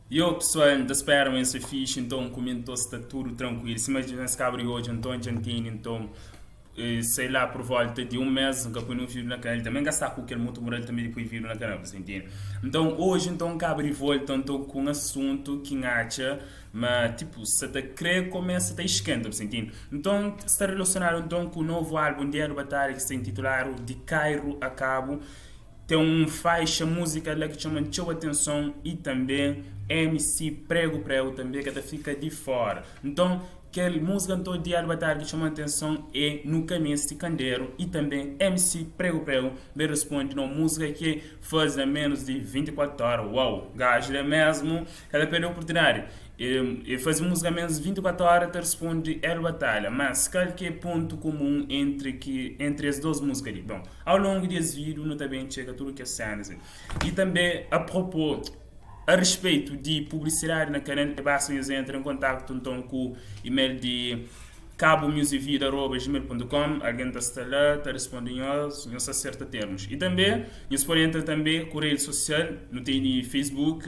Yo pessoal, N ta spera ma nhos sta fixi, nton ku mi nton sta tudu trankuilu. Sima dja nhos kaba di odja, nton dja N tene nton sei lá por volta di un mes N ka poi nun vídiu na kanal. Tanbe N ka sta ku kel mutu mural tanbe di poi vídiu na kanal, bu sta intende? Nton oji nton N kaba di volta nton ku un asuntu ki N atxa ma tipu sa ta kre kumesa ta iskenta, bu sta intende? Nton sta relasionadu nton ku novu álbun di Hélio Batalha ki sta intituladu Di Kairu a Kabu. Ten un faixa múzika la ki txoma-m txeu atenson i tanbê MC Pregu Pregu tanbê ka ta fika di fóra. Nton, kel múzika nton di Hélio Batalha ki txoma-m atenson é Nu Ka Meste Kanderu i tanbê MC Pregu Pregu ben responde na un múzika ki el faze na ménus di 24 óra. Uau! Gaju la mésmu ka ta perde oportunidadi. E faze múzika ménus di 24 óra ta responde Hélio Batalha. Mas kal ki é pontu kumun entri ki entri es dôs múzika li? Bon. Au longu di es vídiu nu ta ben txeka tudu kes sénas li. I tanbê apropô, a rispeitu di publisidadi na kanal, é basta nhos entra en kontaktu nton ku email di cabomusicvideo@gmail.com, algen ta sta la ta risponde nhos, nhos ta serta termus. I tanbê nhos pode entra tanbê ku redi sosial, nu tene Facebook,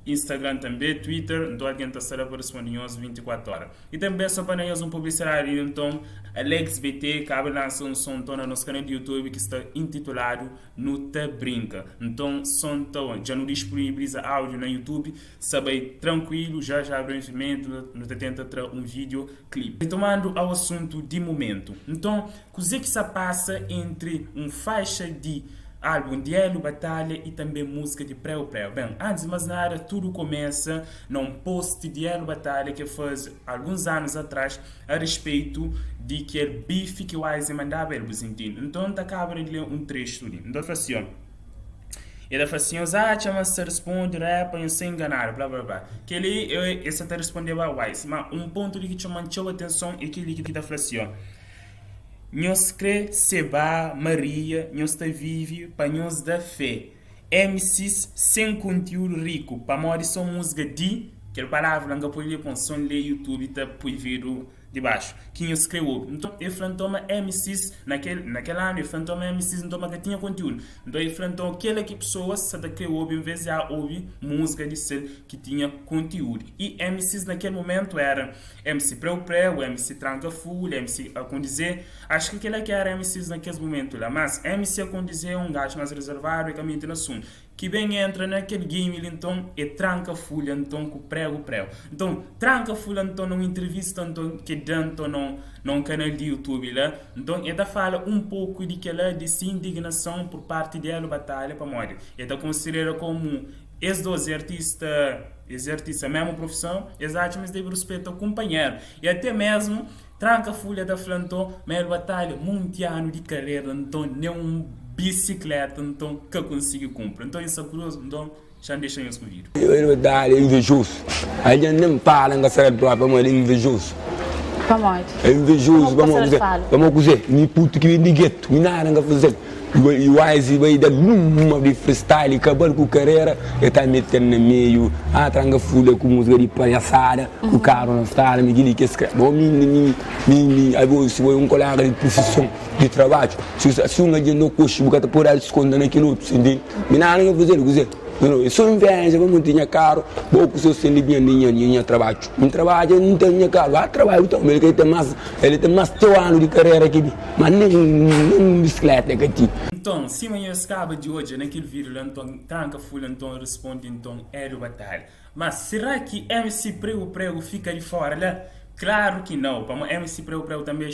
Instagram tanbê, Twitter, nton algen ta sta la pa risponde nhos 24 óra. I tanbe so pa da-nhos un publisidadi nton Alex BT kaba di lansa un son nton na nos kanal di YouTube ki sta intituladu Nu Ta Brinka. Nton son ta dja nu dispunibiliza audio na YouTube sta bai trankuilu ja ja brevemente nu ta tenta tra un video clip. Retomando ao asuntu di mumentu nton kuze ki sta pasa entri un faixa di Álbum di Hélio Batalha i tanbe múzika di Preu Preu. Ben, antis di más nada, tudu kumesa na un post di Hélio Batalha ki el faze alguns anus atrás a rispeitu di kel bifi ki Wise mandaba el, bu sintende? Nton, N ta kaba di lé un trestu li. Nton, el fla si, El ta fla si, Nhos atxa ma N sta risponde rap, nhos sta inganadu, bla bla bla. Kel-li el sta ta rispondeba Wise. Má, un pontu li ki txoma-m txeu atenson é kel-li ki ta fla si, Nhos kre seba Maria nhos ta vive pa nhos da fé MCs sem conteúdo rico pamodi so musga di kel palavra la nka pode le pon son le youtube ta pui video di baxu ki nhos kre obi nton el fla nton ma MCs na kel na kel anu el fla nton ma MCs nton ma ka tinha conteúdo nton el fla nton kela ki pessoas sa ta kre obi en vez di obi musga di sel ki tinha conteúdo e MCs na kel momento era MC Preu Preu, MC Tranka Fulha, MC Acondize, acho ki kela ki era MCs na kes momentu la, mas MC Acondize é un gajo mas reservadu e ka miti na asuntu, ki ben entra na kel game li nton é Tranka Fulha nton ku Prego Prego. Nton Tranka Fulha nton na un entrevista nton ke da nton na na un kanal di YouTube la, nton e ta fala un poku di kela di si indignason pur parti di Hélio Batalha pamodi e ta konsidera komu Es dos é artista, es é artista mesmu profison, es atxa ma es debe ruspeta kunpanheru. I até mesmu Tranka Fulha ta fla nton ma el batalha munti anu di karera nton nen un bisikleta nton ka konsigi kunpra. Nton es sta kuriozu, nton xa N dexa nhos ku vídiu. El batalha é invejosu. Algen nen fala N ka sabe propi pamodi el é invejosu. Pamodi? É invejosu Pamodi ka sabe fala? Pamodi kuzê? Mi putu ki ben di getu, mi nada N ka faze-l. I Wise bai da luma di freestyle i kabal ku karera E ta metel na meiu ah tranka fulha ku musika di palhasada ku karu na strada mi kili kes kre bo mi mi mi mi abo si bo é un kolega di prufison di trabadju si si un algen no koxi bu ka ta pode al skonta na kel otu si mi nada nha fazel kuze é so inveja pamodi tinha karu bo ku so sen di nha nha nha trabadju N trabadja N ten nha karu ba trabadju bu ta el ka ten mas el ten mas txeu anu di karera ki mi. Ma nen un bisikleta ka tinha. Nton, sima nhos kaba di odja na kel vídiu la, nton Tranka Fulha nton risponde nton Hélio Batalha. Mas será ki MC Pregu Pregu fika di fora la? Klaru ki nau, pamo MC Pregu Pregu tanbe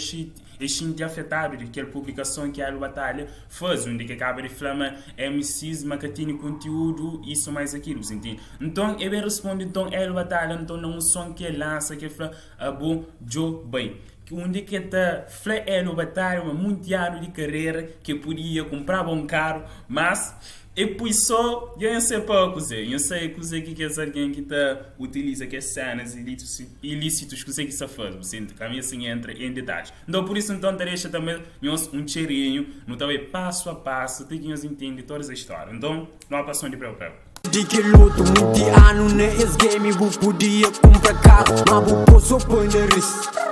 e xinti afetadu di kel publikason ki Hélio Batalha faze, undi ki kaba di fla ma MCs ma ka tene kontiúdu isu mais akilu, bu sintende? Nton e ben risponde nton Hélio Batalha nton na un son ki e lansa ki e fla Abo djo bai. Undi ki el ta fla Hélio Batalha ma munti anu di karera ki el podia kunpraba un karu, mas el pui so dja N sai pa kuze, N sai kuze ki kes algen ki ta utiliza kes senas ilísitus kuze ki sa faze, bu sente ka meste N entra en detalhis. Nton pur isu nton N ta dexa tanbe nhos un txerinhu, nu ta bai pasu a pasu ti ki nhos intende toda es stória. Nton, nu ba pa son di preu preu. di kel otu Munti anu na es game bu podia kunpra karu Ma bu pô so poi nariz.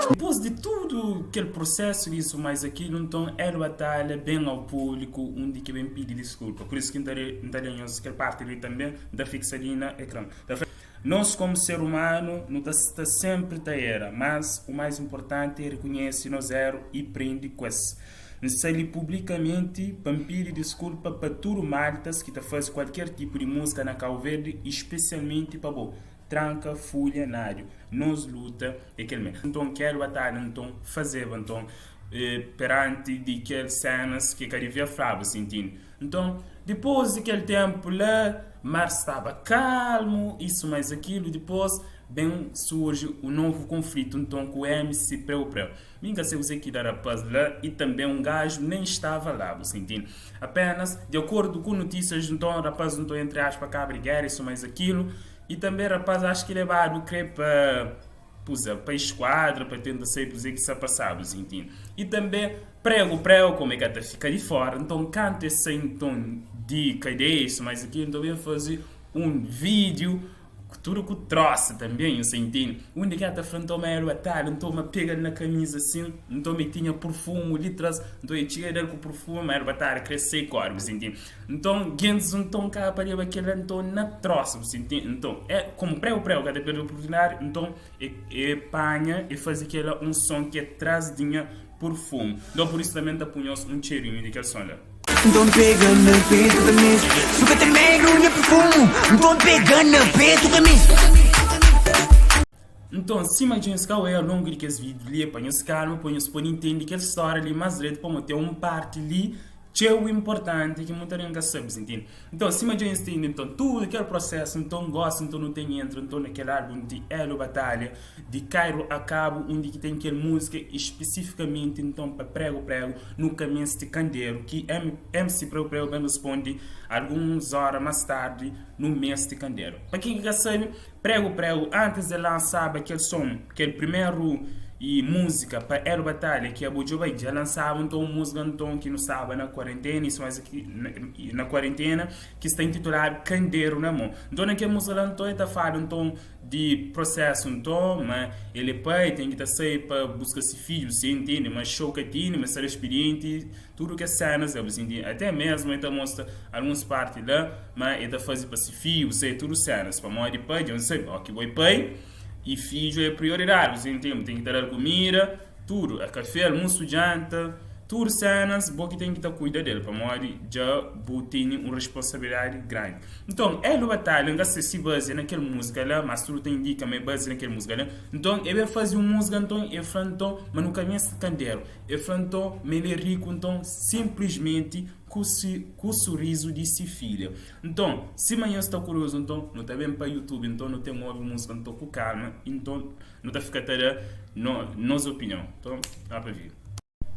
Dipôs di tudu kel prosésu isu mais akilu, nton El Batalha ben au públiku undi ki ben pidi diskulpa. Pur isu ki N ta N ta lé nhos kel parti li tanbe, N ta fiksa li na ekran. Ta fla, Nos komu ser umanu nu ta sta sénpri ta era, mas u mais inportanti é rikunhese nos éru i prende ku es. N sta li publikamenti pa N pidi diskulpa pa tudu maltas ki ta faze kualker tipu di múzika na Kauverdi i spesialmenti pa bo, Tranka Fulha Nádio. Nos luta é kel mé. Nton kel batalha nton fazeba nton peranti di kel sénas ki ka devia flaba, sintindi. Nton, dipôs di kel ténpu la, mar staba kalmu, isu más akilu. Dipôs, ben surji un novu konflitu nton ku MC Preu Preu. Mi N ka sai kuzê ki da rapaz la i tanbê un gaju nen stava la, bu sta intende? Apénas, di akordu ku notísias, nton rapaz nton entri aspa kaba di géra, isu más akilu. I tanbê rapaz acho ki lebadu krê pa. Puza pa esquadra pa tenta sabe kuzê ki sta pasaba zintin i tanbê prego prego como é ka ta fika di fora nton kantu es sai nton di kadeia isu mais aquilo nton ben faze un vídeo tudu ku trosa tanbê nhu sa intende undi ki el ta fla nton ma el batalha nton ma pega-l na kamiza asin nton ma el tinha purfumu li tras nton el txiga del ku purfumu ma el batalha kre sai kóre bu sa intende. Nton, gentis nton ka pa leba kel-la nton na trósa, bu sintende? Nton, é komu pregu pregu ka ta perde oportunidadi, nton e e panha e faze kel-la un son ki é tras di nha purfumu. Nton, pur isu tanbe N ta pui nhos un txerinhu di kel son la. Nton pega na petu ta meste Su ka ten medu nha perfumu Nton pega na petu ta meste. Nton, sima dja nhos ka oia ao longu di kes vídiu li, é pa nhos kalma, pa nhos pode intende kel stória li más dretu, pamodi ten un párti li txeu inportanti ki muita algen ka sabe, ntende? Nton, sima dja nhos ntende, nton, tudu kel prosésu, nton, gósi, nton, nu ten entra, nton, na kel álbun di Elo Batalha, di Cairo a Cabo, undi ki ten kel múzika spesifikamenti, nton, pa Prego Prego, Nu Ka Meste Kanderu, ki MC Prego Prego ben responde alguns óra más tardi, Nu Meste Kanderu. Pa ken ki ka sabe, Prego Prego antis de lansaba kel som, kel primeru e múzika pa Elo Batalha ki abo djo bai dja lansaba nton un múzika nton ki nu staba na kuarentena isu mas ki na kuarentena ki sta intituladu Kanderu na Mon. Nton na kel múzika la nton e ta fala nton di prosesu nton ma el é pai ten ki ta sai pa buska si fidju si intende ma xou ka tene ma sta spedienti Tudu kes sénas la, bu sinti, até mésmu el ta mostra alguns párti la, ma el ta faze pa se fidju, bu sabe, tudu sénas. Pamodi pai, dja nu sabe, óki bo é pai i fidju é prioridadi, bu sinti, bu ten ki ta da-l kumida, tudu, kafé, almusu, djanta, tudu sénas, bo ki ten ki ta kuida del, pamodi dja bu tene un responsabilidadi grandi. Nton, Elo Batalha, N ka sabe si bazia na kel múzika la, mas tudu ta indika ma é bazia na kel múzika la. Nton, el ben faze un múzika, nton, el fla, nton, ma nu ka meste kanderu. El fla nton ma el é riku nton sinplismenti ku si ku surizu di si filha. Nton, sima nhos sta kuriozu nton nu ta ben pa YouTube nton nu ten obi musika nton ku kalma i nton nu ta fika ta da no nos opinion. Nton, dá pa vi.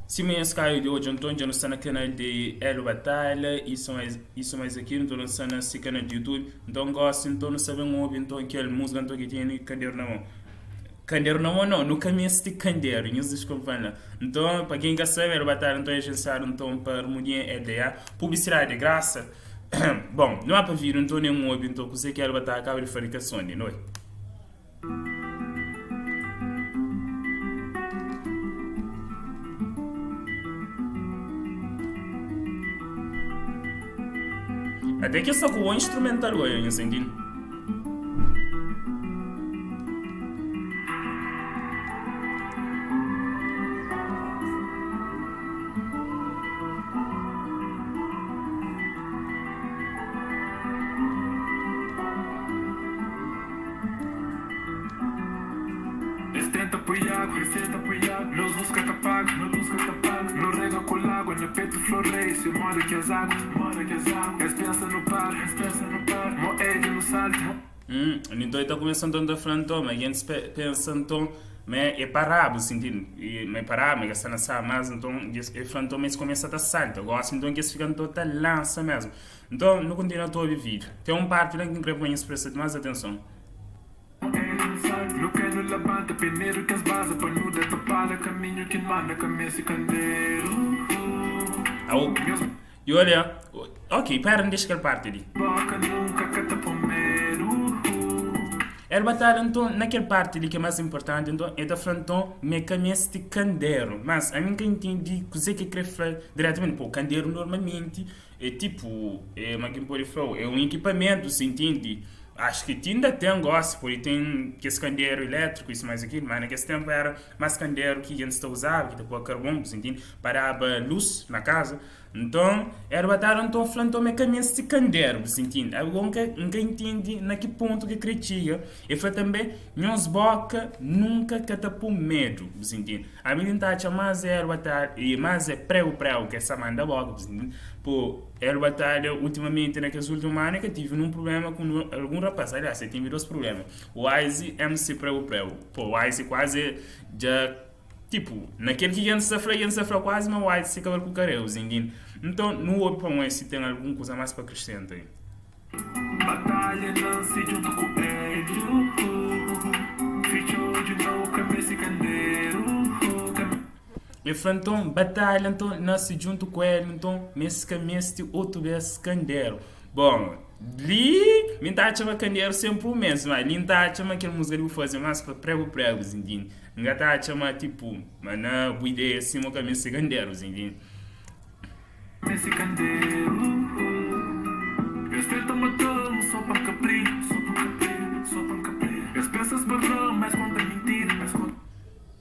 Sima nhos kaba di odja nton dja nu sta na kanal di Elo Batalha isu mais isu mais akilu nton nu sta na si kanal di YouTube nton gosi nton nu sta ben obi nton kel musika nton ki tene kanderu na mon. Kanderu na mon nau, nu ka meste kanderu, nhos diskulpa-m la. Nton, pa ken ka sabe, el batalha nton é ajensiadu nton pa Armonia LDA. Publisidadi di grasa. Bon, nu ba pa vídiu nton nen obi nton kuzê ki el batalha kaba di fla di kel son li, noi. Até ki el sta ku bon instrumental goi, nhos intende? Es tenta poi agu, es tenta poi agu Nos luz ka ta paga, nos luz ka ta paga No rega ku lagua na petu flor rei Se moda ki es agu, moda ki es agu Es pensa no para, es pensa no para Mo edi no salta. Nton el ta kumesa nton ta fla nton ma gentis pensa nton ma é pa rabu sinti ma é pa rabu ma é ka sta na sa mas nton el fla nton ma es kumesa ta salta gosi nton ki es fika nton ta lansa mesmu nton nu kontinua ta obi vídiu ten un parti la ki N kre pa nhos presta más atenson. Nu kai nu labanta primeru kes baza pa nu da tapada kaminhu ki manda ka meste kanderu. Au, Nhos i olha, ok, pera, N dexa kel parti li. boka nunka ka ta pô. El batalha nton na kel parti li ki é más inportanti nton el ta fla nton ma el ka meste kanderu mas ami N ka intende kuzê ki el krê fla diretamenti pô kanderu normalmenti é tipu é ma ki N pode fla-u é un ekipamentu si intende acho ki ti inda ten gósi pode ten kes kanderu ilétriku isu más akilu mas na kes ténpu éra más kanderu ki gentis ta uzaba ki ta poi karbon bu intende pa daba lus na kaza. Nton, el batata nton fla nton ma el ka meste kanderu, bu sintindi? Ago N ka, N ka intindi na ki pontu ki kre txiga. El fla tanbe, Nhos boka nunka ka ta pô medu, bu sintindi? Ami li N ta atxa más é el batalha, i más é pregu-pregu ki el sa manda boka, bu sintindi? Pô, el batalha ultimamenti na kes ultimu anu el ka tive nun prubléma ku algun rapaz. Aliás, el tive dos prubléma, Wise MC Pregu-pregu. Pô, Wise kuazi dja. Tipu, na kel ki gentis ta fla, gentis ta fla kuazi ma White se kabal ku kareus, intende? Nton, nu obi pa Moé si ten algun kuza más pa krisenta li. Batalha nanse djuntu ku Hélio Fitxa odju nau ka meste kanderu ka. El fla, Nton, batalha nton nase djuntu ku Hélio, nton mes ka meste otu bes kanderu. Bon, li mi N ta atxa ma kanderu senpri u mes, ma li N ta atxa ma kel múzika li bu faze más pa pregu-pregus, intende? N ka ta atxa ma tipu ma na bu ideia sima ka meste kanderu zinti. Meste kanderu Es tenta mata-m so pa N ka pri So pa N ka pri So pa N ka pri Es pensa es barra-m ma es konta mintira Es konta.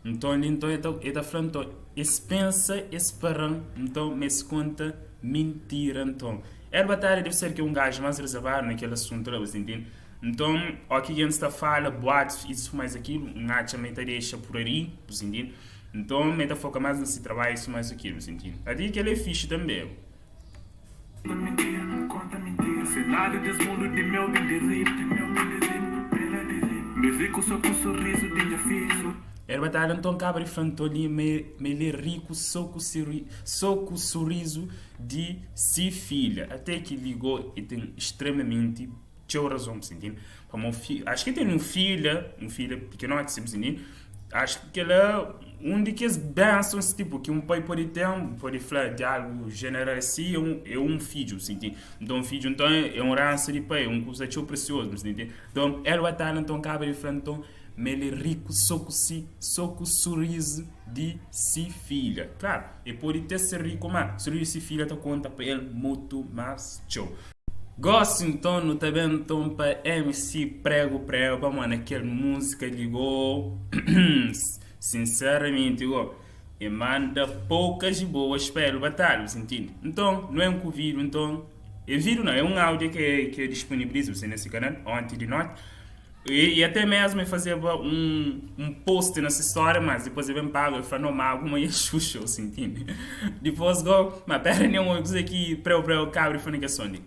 Nton li nton e ta fla nton es pensa es para-m nton ma es konta mintira nton el batalha debe ser ki é un gaju más rezervadu na kel asuntu la bu sta intende. Nton, óki gentis ta fala boatus isu mais akilu, N atxa ma e ta dexa pur ari, bu sintindi? Nton, ma e ta foka más na si trabadju isu mais akilu, bu sintindi? Ati kel-la é fixi tanbe. Konta mintira, konta mintira Cenário des mundo di meu ben di rip, di meu ben di rip, pela di rip Mi riku so ku sorriso di nha filho. El batalha nton kaba di fla nton li ma el é riku so ku so ku sorriso di si filha. Ate ki li go e ten extremamenti txeu razon bu sintindi pamo fi acho ki ten un filha un filha pikinoti si bu sintindi acho ki kela un di kes bensons tipo ki un pai pode ten pode fla di algu jeneral si é un é un fidju bu sintindi nton fidju nton é un ransa di pai é un kuza txeu presiozu bu sintindi nton el batalha nton kaba di fla nton ma el é riku so ku si so ku surizu di si filha klaru el pode te ser riku ma surizu di si filha ta konta pa el mutu mas txeu. Gosi nton nu ta ben nton pa MC Prego Prego pamodi na kel múzika li go sinseramenti go e manda poucas e boas pa el batalha bu sintindi nton nu en ku vídeo nton é vídeo não é um áudio ke ke disponibiliza bu na si kanal onti di noti E, e até mesmo e fazeba um, um post na se história, mas depois e bem pago, e fala, não, mas alguma é xuxa, eu senti. Depois go, mas pera nenhum, eu dizer que preu preu cabra e foi na sonde.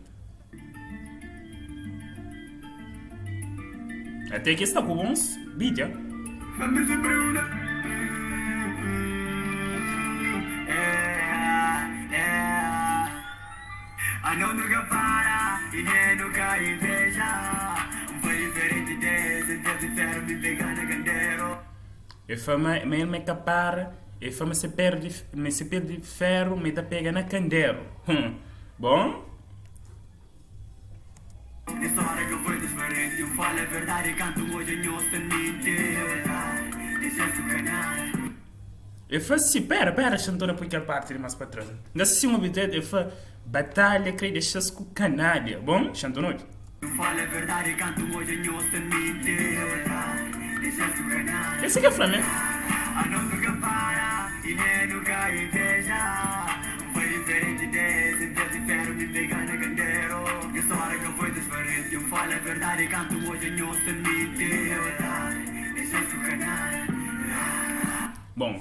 Até que está com bons vídeo. E fla ma ma el ma e ka para, e fla ma se perde ma se perde feru ma e ta pega na kanderu. Hum. Bon. E fla si, pera, pera, xa N torna pui kel parti li mas pa tras. N ka sisti un obi e fla, Batalha kre dexa-s ku kanalha. Bon, xa N torna obi. Kel-si ke fla mê. Bon,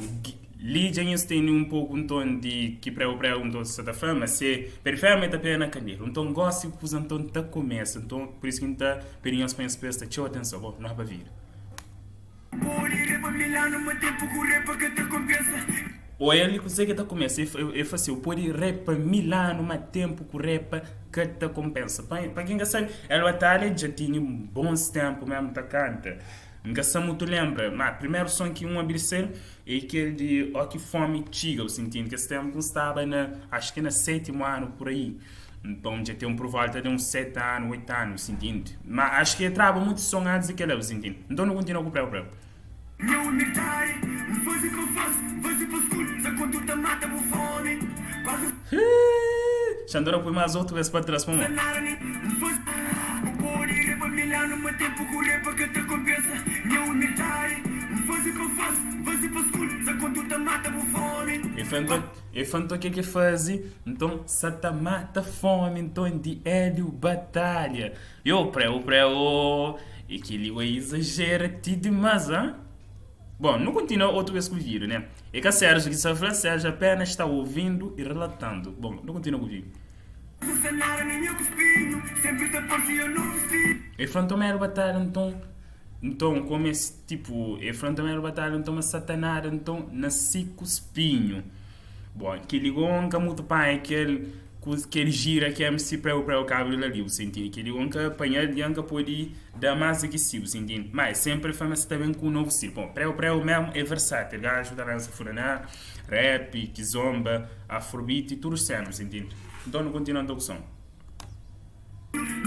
li dja nhos tene un poku nton di ki pregu pregu nton sa ta fla ma se periféma e ta pega na kanderu. Nton gosi kuza nton ta kumesa. Nton pur isu ki N ta pidi nhos pa nhos presta txeu atenson. Bon, no pa vida. Oia li kuzê ki ta kumesa. E fla si, Bu pode repa milanu, ma ténpu ku repa ka ta konpensa. Pa ken ka sabe, El Batalha dja tene bons ténpu mésmu ta kanta. N ka sta mutu lenbra, ma primeru son ki un abri ser é kel di Ó ki fómi txiga, bu sintindi? Kes ténpu N staba na, axu ki na sétimu anu pur aí. Nton dja ten por volta di uns 7 anu, 8 anu, bu intende? Ma acho ki e traba mutu son antis di kela, bu intende? Nton nu kontinua ku Preu Preu. Nha humildadi, N faze pa fásil, N faze pa skuru Sa konduta mata bu fómi Quase Hii! Xandora pui más otu bes pa tras pamó. Sanara mi, N faze Bu pode repa mil anu ma ténpu ku repa ka ta konpensa Nha humildadi, N faze pa fásil, N faze pa skuru Sa konduta mata bu fómi E fla nton, e fla nton ke ke faze, nton sa ta mata fómi nton di Hélio Batalha. Yo preu preu e keli oi izajera ti dimas ha. Bom nu kontinua otu bes ku video né e ka Sergio ki sta fla Sergio apenas sta ouvindo e relatando bom nu kontinua ku video. E fla nton ma el batalha nton nton como es tipo e fla nton ma el batalha nton ma satanada nton na si kuspinho bom keli go nka mutu panha kel Ku kel gira ki MC preu preu kabu di la li bu sa intende kel li un ka panhal di ka podi da mas di ki si bu sa intende ma e sempre fla ma si ta ben ku un novu stilu bom preu preu mesmu e versatil gaju ta lansa furaná rap kizomba afrobeat i tudu sena bu sa intende nton nu kontinua nton ku som.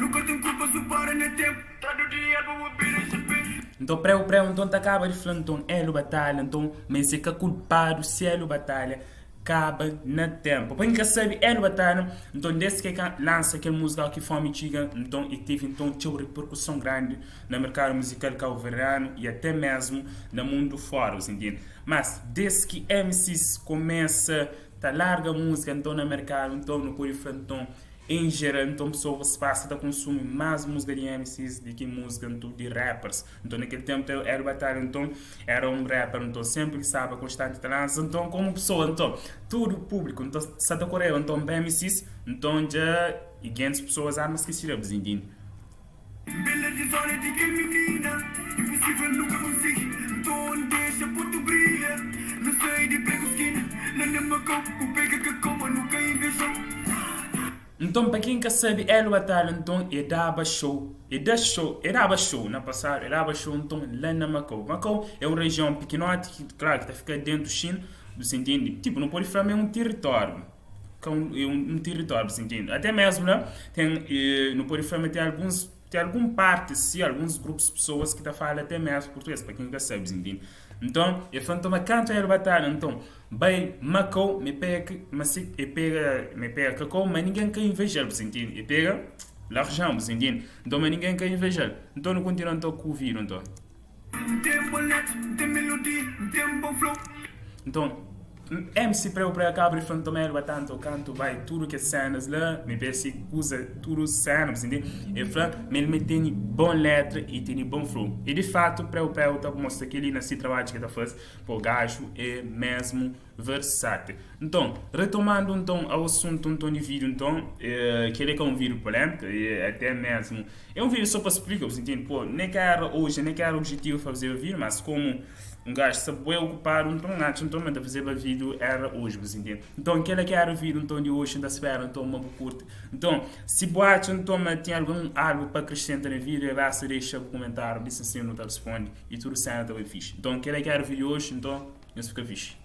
Nu ka ten kulpa su para na tempu Tradu di erba bu bira xapé. Nton preu preu nton ta kaba di fla nton elu batalha nton ma es e ka kulpadu si elu batalha Kaba na tempo. Pa ken ka sabe Hélio Batalha nton des ke ka lansa kel musika Ó Ki Fomi Txiga nton e teve nton txeu reperkuson grandi na merkadu muzikal kauverdianu i ate mesmu na mundu fora bu intende. Mas des ki MCs kumesa ta larga musika nton na merkadu nton nu pode fla nton Em geral, nton pesoas pasa ta konsumi más múzika di MCs di ki múzika nton di rappers. Nton na kel ténpu Hélio Batalha nton éra un rapper nton sénpri ki staba konstanti ta lansa. Nton komu pesoa nton tudu públiku nton sa ta koreba nton pa MCs nton dja i gentis pesoas arma skese di abis intende. Bela di zona di kel minina Impossível nu ka konsigi Nton dexa putu brilha Nu sai di beku skina La na Macau Bu pega kakau ma nu ka invejau. Nton pa ken ka sabe Hélio Batalha nton e daba show e da show e daba show na pasadu e daba show nton la na Macau Macau é un rejion pikinoti ki klaru ki ta fika dentu Xina bu sa intende tipu nu pode fla ma é un tiritóriu ka un é un tiritóriu bu sa intende até mesmu la ten nu pode fla ma ten alguns ten algun parti si alguns grupus pesoas ki ta fala até mesmu purtuges pa ken ka sabe bu sa intende Nton, el fla, Nton, ma kantu el batalha, nton, bai Makau, mi pega, ma si e pega, mi pega kakau, ma ningen ka inveja-l, bu sintende? E pega l'argent, bu sintende? Nton, ma ningen ka inveja-l. Nton, nu kontinua nton ku vídiu, nton. N ten bon letra, N ten melodia, N ten bon flow. Nton, MC Preu Preu kaba di fla, Nton, ma el ba tantu kantu bai tudu kes senas la, mi pega si kuza, tudu sena, bu sintende? El fla ma el ma tene bon letra i tene bon flow. I di fatu, Preu Preu ta mostra kel-li na si trabadju ki el ta faze, pô gaju é mesmu versátil. Nton, retomandu nton ao asuntu nton di vídiu nton, kel-li é ka un vídiu polémiku, é até mesmu é un vídiu só pa splika, bu sintende? Pô, nen ka éra oji, nen ka éra objetivu fazeba vídiu, mas komu Un gajo sta bué okupadu nton atxa nton ma ta fazeba vídeo era oji bu sintende nton kela ki era vídeo nton di oji nta spera nton ma bu kurti nton si bu atxa nton ma ten algun algu pa akresenta na vídeo é basta dexa bu kumentariu di sin nu ta responde i tudu sena ta bai fixi nton kela ki era vídeo oji nton nhos fika fixi.